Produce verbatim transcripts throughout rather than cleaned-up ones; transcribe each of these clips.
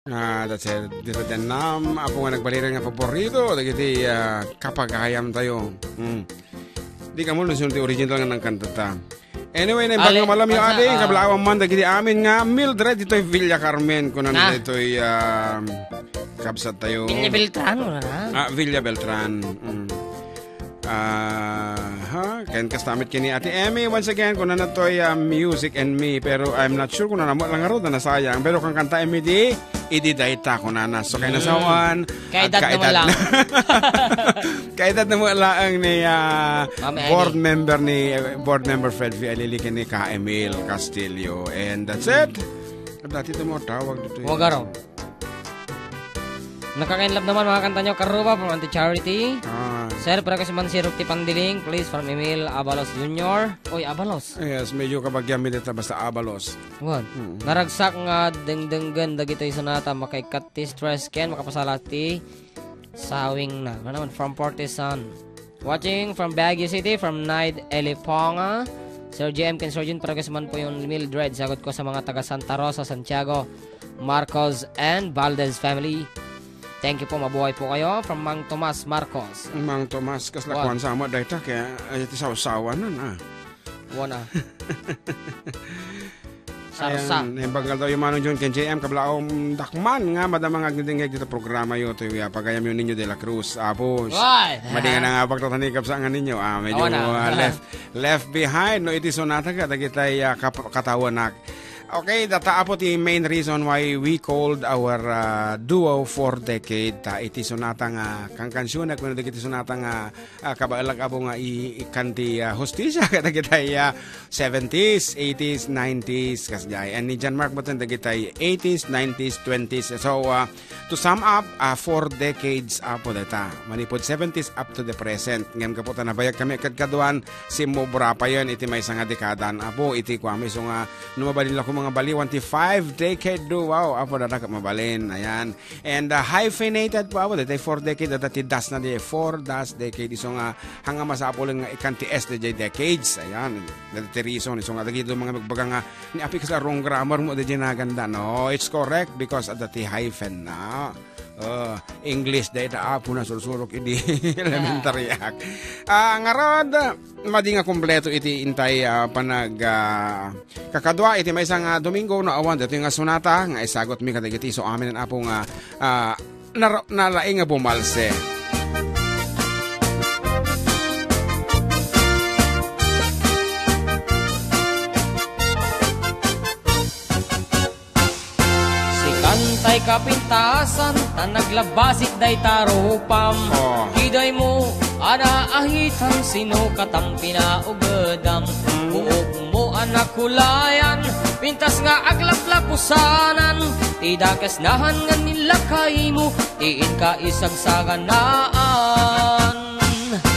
Ah, that's it. Dita dennam, apo nga nagbalin nga paborito, dagiti, ah, kapagayam tayo. Hmm. Di ka mo, luzon ti original nga nang kantata. Anyway, naimbag nga malam yo, adi, ah, kablaawam man, dagiti amin nga Mildred, ditoy Villa Carmen, kunan ditoy, ah, kabsat tayo. Villa Beltran, wala na? Ah, Villa Beltran. Mm. Ah, ha? Ken kasta met ken ni Ate Emmy, once again, kunana toy, ah, Music and Me, pero I'm not sure kung ano mo lang aro, nasayang. Pero kang kanta Emmy di, idi dayta, kunana. So, kay nasawan, kaedad na mo lang. Kaedad na mo lang ni, ah, board member ni, eh, board member Fred V. Alili ken ni Ka Emil Castillo. And that's it. Dati ito mo tawag dito. Huwag araw. Nakakainlove naman mga kanta nyo, Karuba from Auntie Charity. Ah. Sir, para kasi man si Ruki Pangdiling, please, from Emil Abalos Junior. Oy, Abalos. Yes, medyo kabagyami dito, basta Abalos. What? Mm. Naragsak nga dengdenggen dagitoy sonata, makaikkat ti stress ken makapasala ti sawing na. Ano naman, from Fortisan. Watching from Baguio City, from Naid Eliponga. Sir J M ken Sir Jun, parehas man po yung Mildred. Sagot ko sa mga taga Santa Rosa, Santiago, Marcos, and Valdez family. Thank you po, mabuhay po kayo. From Mang Tomas Marcos. Mang Tomas, kasla kuwan sa amo, dayta, kaya, ay, ti sawsawan nun, ah. Wana. Sarsa. Ayan, imbanggal daw yung Manong John ken J M, kablaom dakman nga madama nga agdingdingeg dito programa yo, to yung pagayam yo ninyo de la Cruz. Apo, why? Madi nga na nga pagtatanikap sa nga ninyo. Ah, medyo, ah, left, left behind, no, iti sonata ka, dagitay, ah, kap-, katawanak. Okay, data apo ti main reason why we called our, ah, duo for decade. Ta iti sonata nga, kang kansyona, kuno dagiti sonata nga, ah, kabaelag apo nga i-, ikan ti, ah, hustisya, kadagitay, ah, seventies, eighties, nineties, kasdiay. And ni John Mark Button, dagitay eighties, nineties, twenties. So, ah, to sum up, ah, four decades, apo, data. Manipud seventies up to the present. Ngem kaputa nabayag kami kadkaduan, simmubra pa yun, iti maysa nga dekadan, apo, iti kuami. So nga, no mabalin la ko mga baliwan, ti five decade do, wow, apo, data ka mabalin. Ayan. And, uh, hyphenated po, apo, daytoy four decade, adda ti dash na di, four dash decade. Isu nga, hanga masapul nga ikan ti S daytoy decades. Ayan, daytoy ti reason. Isu nga, dagiti mga magbaga nga, ni api kasla wrong grammar mo, daytoy naganda. No, it's correct because adda ti hyphen na. Uh, English, dayta apo na sursurok idi elementary ak. Ah, ngarud, madi nga kompleto iti intay, ah, panag, ah, kakadua iti maysa nga Domingo no awan daytoy nga sonata nga isagutmi kadagiti isu amin apo nga, ah, nar-, nalaing nga bumalse. Sikantay kapintasan, ta naglabasik dayta rupam. Oh. Kidaymo, ada ahitam, sino katam pinaugedam. Mm. Buokmo a nakulayan, pintas nga aglaplapusanan, ti dakes nahan nga nilakaymo, ti inka isagsaganaan.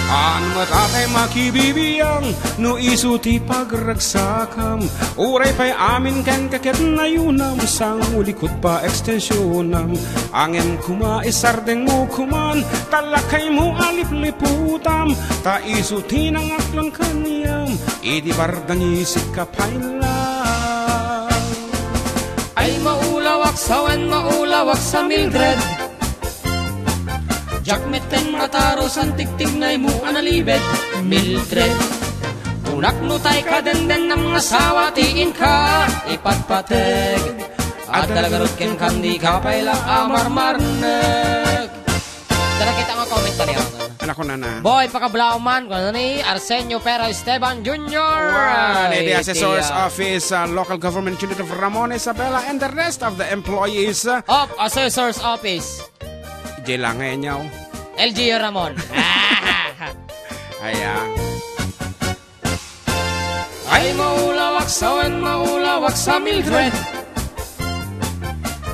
An met atay makibibiang no isu ti pagragsakam. Uray pay amin kenka ket nayunam, sangulikut pa ekstensionam. Angem koma isardengmo koman, ta lakaymo a lipliputam, ta isu ti nangaklan kaniam, idi bardangisik ka pay la. Ay maulawak sa wen, maulawak sa Mildred. Diak metten mataro san tigtignaymo a nalibed, Mildred. Kunak no tay kadendennam nga asawa ti inka ipatpateg. Adda la garud kenka, dika pay la a marmarnek. Dara kita nga komentaryo. Anak ko na na. Boy, pakablaw man, kung ano ni Arsenio Pero Esteban Junior. Wow, ni the assessor's office, uh, local government unit of Ramon Isabela, and the rest of the employees, uh, of assessor's office. J lang ngayon yaw. L G U Ramon. Aya. Ay, maulawak sa wen, maulawak sa Mildred.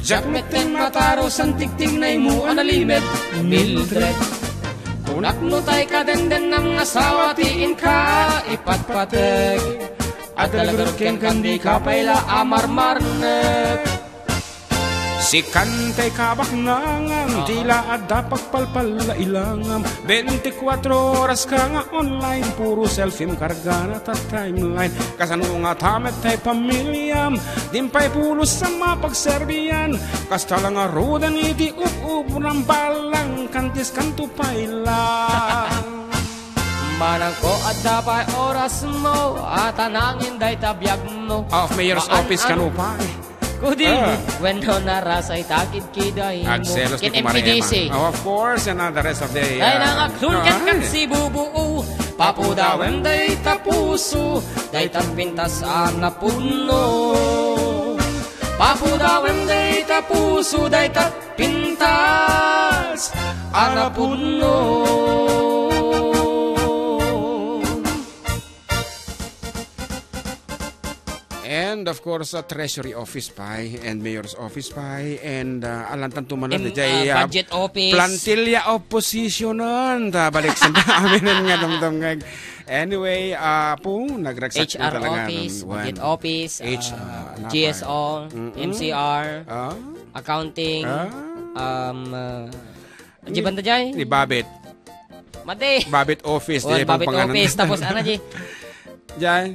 Diak metten mataro san tigtignaymo a nalimed, Mildred. Kunak no tay kadendennam nga asawa ti inka ipatpateg. Adda la garud kenka, dika pay la a marmarnek. Sikan tay kabaknangam, Oo. Tila adda pagpalpal la ilangam. Bentikuatro oras ka nga online, puro selfie karga na ta timeline. Kasano nga tamet tay pamiliam, dimpay pulos sa mapagserbian. Kasta lang nga rudan iti ub-ubram, balang kantis kanto pay lang. Manangko adda pay orasmo, a ta nangin dayta biagmo. Of mayor's Maan office ano? Kano pay? Kudi, Ah. Wenno narasay takid kidaymo. Agselos ti Ken kumare M P D C. Emma. Oh, of course, and, uh, the rest of the, Ay, uh, nang aglun ket Ay. Kat si Bubuo. Papudawem dayta puso, dayta pintas a napuno. Papudawem dayta puso, dayta pintas a napuno. And of course, a treasury office pay, and mayor's office pay, and, uh, alantan tumanan Im-, di jay, uh, uh, budget office. Plantilla oppositionan. Ta balik sa amin nga dumdum nga. Anyway, uh, po, nagragsak H R na talaga office, ng budget one. Office, H, uh, uh, ano G S O, pa? Mm-mm. M C R, Ah? Accounting, Ah? um, uh, Di banda jay? Ni Babit. Mate. Babit office, Oh, di Babit pangpanganan. Office, tapos ano, G? Jay?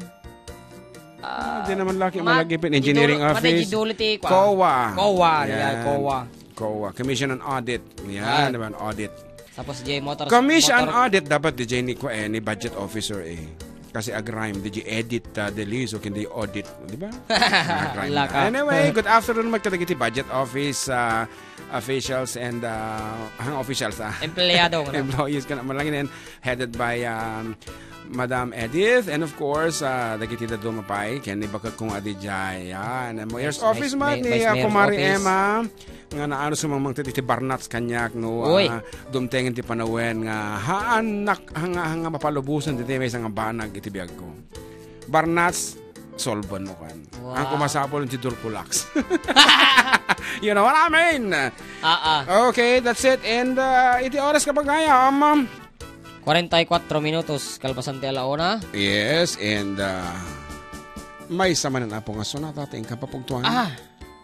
Ah, Di naman laki ma-, malagipin. Engineering di dulo, mate, office. Di dulo ti, kwa. COA. COA, yeah, Yan. COA. COA. Commission on Audit. Yan, Yan. Di ba, an audit. Tapos, J Motors, Commission on Motor. Audit, dapat di jay ni, kwa, eh, ni budget officer, eh. Kasi agrime, di jay edit, ah, di liso, kundi audit. Di ba? Agrime Laka. Na. Anyway, good afternoon, magkadagiti budget office, ah, officials and, ah, ang officials, ah. Empleyado, ano? Employees ka na, malangin, and headed by, um, Madam Edith, and of course, ah, dagiti dadduma pay, ken ni bakit kong adi jay. Yan, ang mayor's Vice, office vice, man, vi-, ni, vice ah, mayor's Kumari office. Emma, nga naano sumangmang ti, ti barnats kaniak, no, Uy. ah, dumtengen ti panawen nga, haan nak, hanga, hanga mapalubosan ti, ti maysa nga banag iti biagko. Barnats, solvon mo kan. Wow. Ang kumasapol ti Dulcolax. You know what I mean? Ah, ah. Okay, that's it. And, uh, iti oras kapag kaya, um, Kwarenta y kuatro minutos, kalpasan ti alauna. Yes, and, uh, maysa manen, Apo, nga sonata ti inka papugtuan. Ah.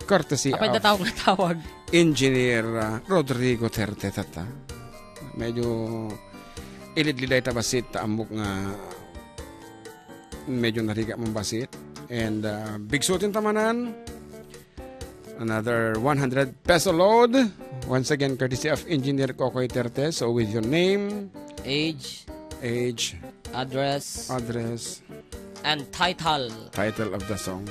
Courtesy Apay of da tawag nga tawag. Engineer, uh, Rodrigo Terte, tata. Medyo ilidliday ta basit, ta ammok nga medyo narigat man basit. And, uh, bigsutin ta manen. Another one hundred peso load. Once again, courtesy of Engineer Kokoy Terte. So, with your name, Age, age, address, address, and title. Title of the song.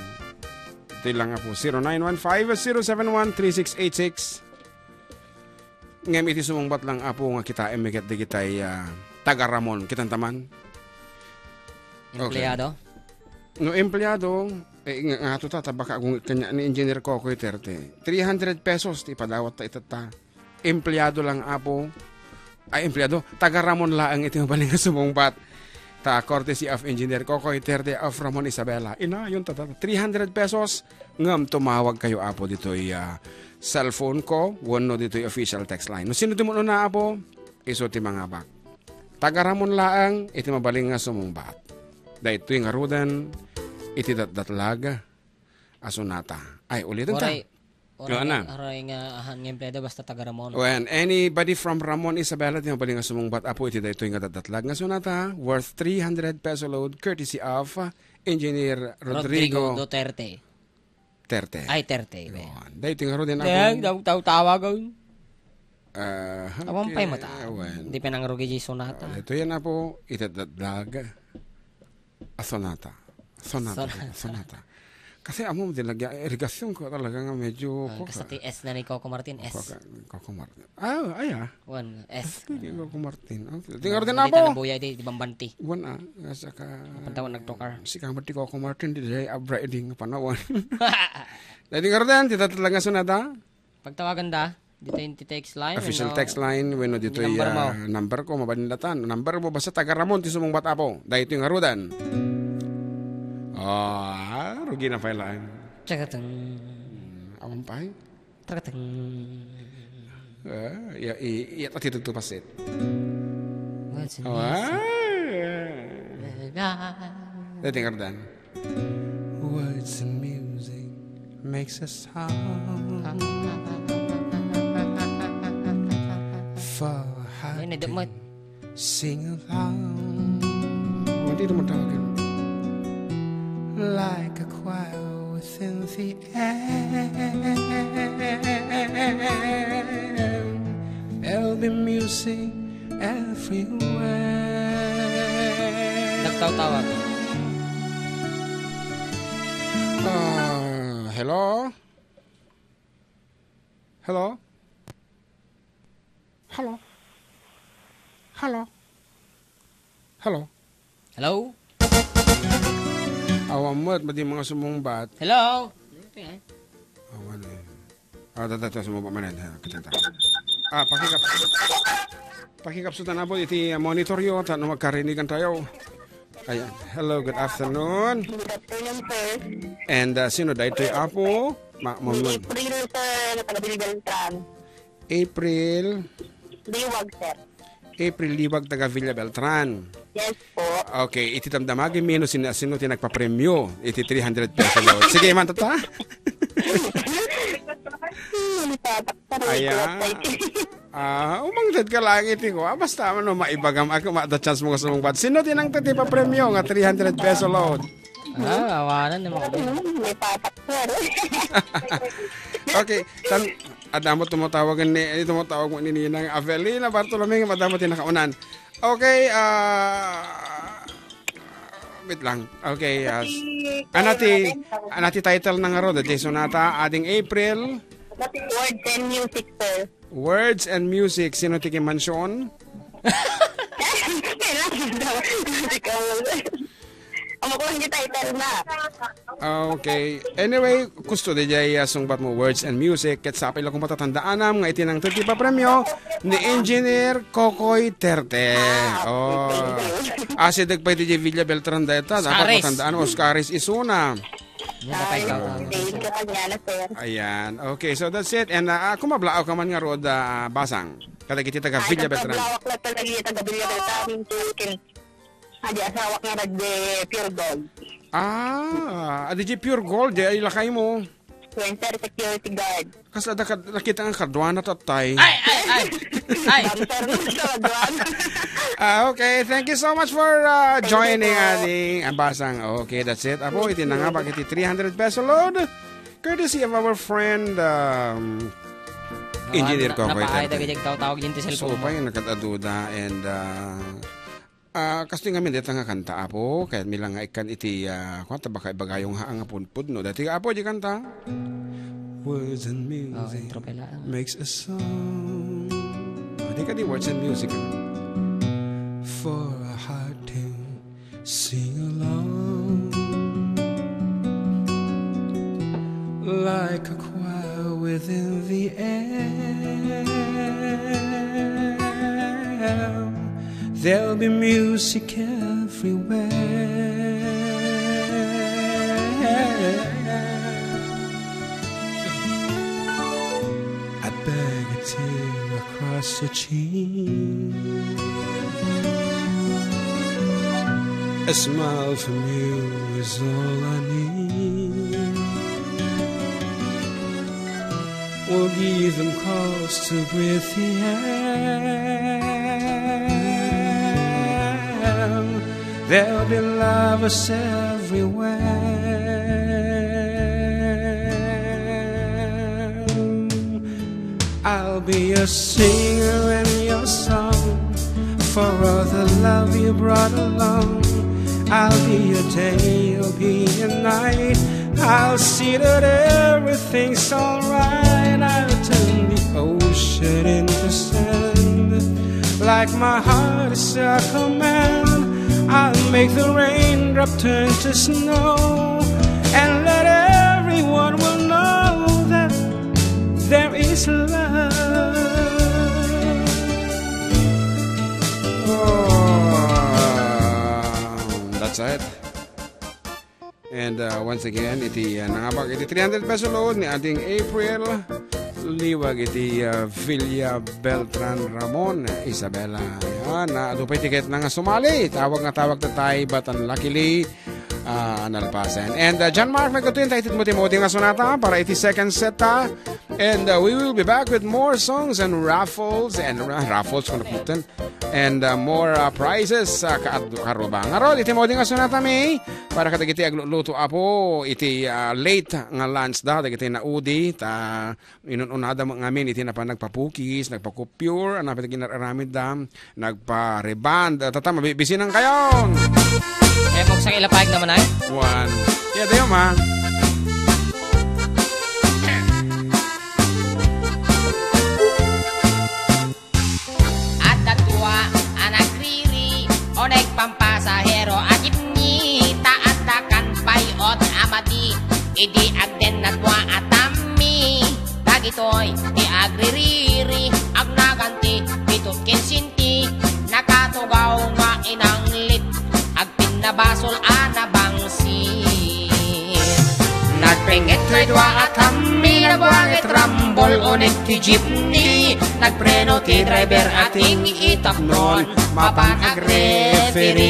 Ito lang nga po, zero nine one five, zero seven one, three six eight six. Ngem iti sumungbat lang, Apo, nga kitaem mi ket dagitay, ah, taga Ramon. Kitam ta man? Okay. Empleyado? No empleyado, eh, nga, nga to ta, ta baka kung kanya ni Engineer Kokoy Terte. Three hundred pesos ti ipadawat ta itatta. Empleyado lang, Apo. Ay, empleyado. Taga Ramon laeng iti mabalin nga sumungbat. Ta courtesy of Engineer Kokoy Terte of Ramon Isabela. Inayon ta, ta, three hundred pesos. Ngem tumawag kayo, Apo, ditoy, ah, cellphone ko, wenno ditoy official text line. No sino ti umuna, Apo, isu ti mangabak. Taga Ramon laeng iti mabalin nga sumungbat. Daytoy ngaruden iti datdatlag a sonata. Ay, uliten ta. Uray, uray, Ano? Uray nga ahan nga empleyado basta taga Ramon. When anybody from Ramon, Isabela, ti mabalin nga sumungbat, Apo, iti daytoy nga datdatlag nga sonata, worth three hundred peso load, courtesy of, uh, Engineer Rodrigo Rodrigo Duterte. Terte. Ay, Terte, be. Yun. Daytoy ngaruden, Apo. Daytoy, daw, daw, tawagan. Ah, Awan okay, pay mata. Awan. Di pa nangrugi di sonata. Ah, ito yan, Apo. Ita da-, daga. A sonata. Sonata. Sonata. Sonata. Kasi amo, di lagi, irigasyon ko talaga nga medyo Ah, ko kasi ka. Ti S na ni Coco Martin, S. Coco, Coco Martin. Ah, ay, ah. Wan, S. Sige, Coco Martin. Oh, tingaro din Hindi ako. Talabuya, di, di bambanti. Wan, ah. Nga saka Pantawan nagtukar. Si Coco Martin, di day abra, di nga panawan. Dahil tingaro din, di tatalaga sonata. Pagtawagan da, dito yung text line, Official ano? Text line, wenno dito Yung number yung, mo. Ah, number ko, mabalin datan. Number mo, basta taga Ramon, ti sumungbat, Apo. Dahil ito yung arudan. Ah, rugi na pala. Tsakatang. Hmm, awan pa, eh. Trakatang. Ah, iya, i-, iya, tatitog to pasit. What's the Awan. Music? Dahil ito yung arudan. What's the music? makes a sound for a heart Yan, to idamot. Sing along. Oh, hindi naman tawagin. Like a choir within the air. There'll be music everywhere. Nagtawtawag. Ah, hello? Hello? Hello? Hello? Hello? Hello? Awan met, madi mga sumungbat. Hello? Awan eh. Ah, tata, tata, sumungbat man yan. Ha, kita, kita. Ah, pakikap-, pakikapsutan na po iti, ah, monitor yo, ta no magkarinigan tayo. Ayan. Hello, good afternoon. Good afternoon, sir. And, ah, sino daytoy, Apo? Ma-, Ni Manuel. April, sir, na taga Bilbeltran. April? Liwag, sir. April Liwag, taga Villa Beltran. Yes po. Okay, iti damdamagimi no sino, sino ti nagpapremyo iti three hundred peso load. Sige, man, tata. Hmm, natatak, sir. Ayan. Ah, umangted ka lang iti ko. Ah, basta ano, maibagam ako, ma-, the chance mo gusto mong bat. Sino ti nang tati papremyo nga three hundred peso load? Ah, awanan ni mga Hmm, natatak, sir. Okay, tan-, adda mo tumatawagan ni, eh, tumatawagan ni Ninang Avelina Bartolome, nga madamo ti nakaunan. Okay, ah, wait lang. Okay, ah, s-, Pati anati, Karen, anati title na nga ro, dati sonata, Ading April. Pati words and music, sir. Words and music, sino ti kimansion? Kailangan daw. Music, ah, Amo ko lang di title na. Ah, okay. Anyway, gusto di jay, ah, sungbat mo words and music. Ket sapay la kung matatandaanam nga iti nang ti papremyo ni Engineer Kokoy Terte. Ah, okay. Oh. Thank you. Asideg pay di jay Villa Beltran dayta. Dapat Oscaris. Matandaan, Oscaris isuna. Yan, patay Ay, ka. Thank you kanya na, sir. Ayan. Okay, so that's it. And, ah, ah, kung mablaaw ka man nga rod, ah, Basang. Kadagiti taga Ay, Villa Beltran. Taga Blawak lang talaga yung taga Villa Beltran. Yung chicken. Adi, asawak nga nagde pure gold. Ah, adi di pure gold, di ay lakay mo. Winter security guard. Kas ada ka, nakita nga kaduana tatay. Ay, ay, ay. Ay. Dancer na sa kaduana. Ah, okay. Thank you so much for, uh, Thank you joining, po. Ading Ambasang. Okay, that's it. Apo, iti na nga, bakit iti three hundred peso load? Courtesy of our friend, um, Engineer Kokoy Terte. Napaay dagiti agtawtawag din ti cellphone mo. So, pay, nakataduda, and, uh, Ah, kastoy ngamin dayta nga kanta, Apo, kayatmi lang nga ikkan iti, ah, kuwan, ta baka ibagayong haan nga pudpudno. Daytoy, Apo, di kanta. Words and music. Oh, intro pay laeng. Makes a song. Ah, di ka di words and music, ah. For a heart to sing along. Like a choir within the air, there'll be music everywhere. I beg a tear across your cheek. A smile from you is all I need. We'll give them cause to breathe the air. There'll be lovers everywhere. I'll be your singer and your song for all the love you brought along. I'll be your day, you'll be your night. I'll see that everything's alright. I'll turn the ocean into sand. Like my heart is a command, I'll make the raindrop turn to snow and let everyone will know that there is love. Oh, that's it. And, uh, once again, iti, uh, nangabak iti three hundred peso load ni Ading April Liwag iti, uh, Villa Beltran Ramon, Isabela. Ayan, na adu pay ticket na nga sumali. Tawag nga tawag tatay, but unluckily, ah, nalpasen. And, ah, John Mark, may kutuin tayo itmo ti maudi nga sonata para iti second set, ah. And, ah, we will be back with more songs and raffles and, ah, raffles, kung naputan. And, ah, more, ah, prizes, ah, kaad-, karuba. Ngarud, iti maudi nga sonata, mi, para kadagiti agluluto, apo, iti, ah, late nga lunch da, dagiti naudi, ta inun-unada met ngamin iti napan nagpapukis, nagpakupyur, ano, pati ginar-aramid da, nagpa-rebond. Ah, tata, mabibisinan kayo. Eh, kung sa ilapag naman ay? One. Yeah, dayo, ma. Adda dua a nagriri, uneg pampasahero a jeepney, ta adda kan pay-ot a madi, idi agden na dua a tammi. Dagitoy ti agririri, agnagan ti pitut ken senti, nakatugaw nga inanglit, agpinnabasol a nabangsit. Nagpenget toy dua a tammi, nabuanget rambol uneg ti jeepney. Nagpreno ti driver a ting-i tapnon mapan agreferee.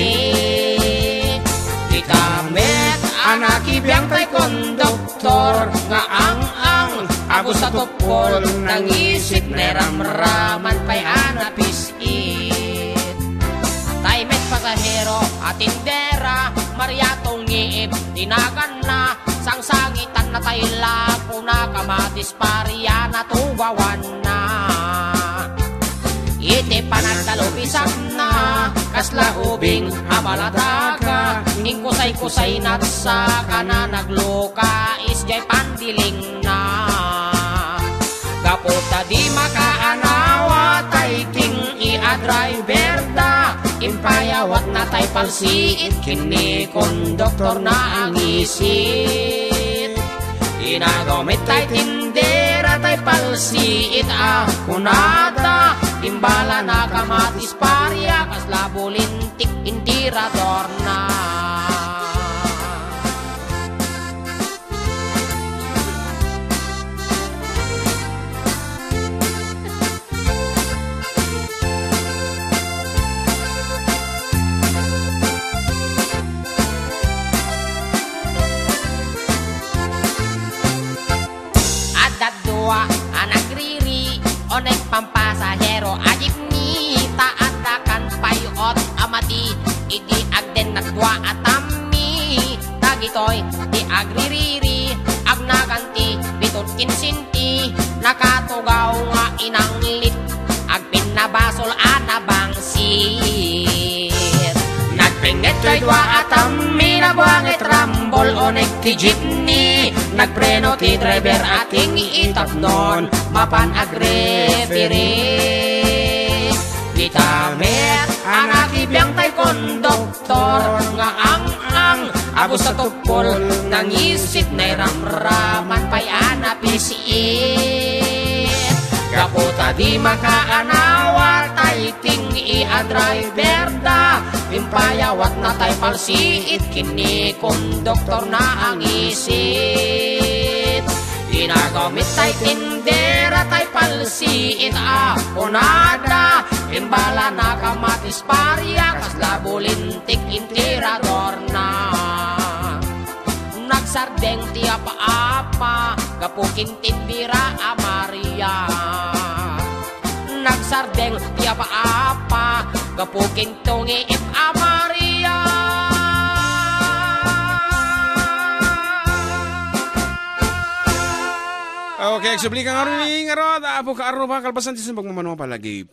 Dita met a nakibiang tay konduktor nga ang-ang, abus a tuppol, nangisit, nairamraman pay a napis-it. Tay met pasahero a tindera, Maria Tungiib ti naganna, sangsangitanna tay lapona, kamatis paria natugawanna. Iti panagkalupisatna, kasla ubing a baladaga, inkusay-kusay natsakana, nagluka isdiay pandilingna. Gapu ta di makaanawa tay ting-i a driver da, impayawatna tay palsiit ken ni konduktorna a ngisit. Inagaw met tay tindera tay palsiit a kunada, imbalana kamatis paria, kasla bulintik intiradorna. Adda dua a nagriri, uneg pampasahero a jeepney, ta adda kan pay-ot a madi, idi agden na dua a tammi. Dagitoy ti agririri, agnagan ti pitut ken senti, nakatugaw nga inanglit, agpinnabasol a nabangsit. Nagpenget toy dua a tammi, nabuanget rambol uneg ti jeepney. Nagpreno ti driver a ting-i tapnon mapan agreferee. Dita met a nakibiang tay konduktor nga ang-ang, abus a tuppol, nangisit, nairamraman pay a napis-it. Gapu ta di makaanawa tay ting-i a driver da, impayawatna tay palsiit ken ni konduktorna a ngisit. Inagaw met tay tindera tay palsiit a kunada, imbalana kamatis paria, kasla bulintik intiradorna. Nagsardeng ti apa-apa gapu ken tindera a Maria. Nagsardeng ti apa-apa gapu ken Tungiib a Maria. Okay, agsubli ka ngarud, ngarud, apo ka, arruba, kalpasan ti sumbag mo, mano, palagi.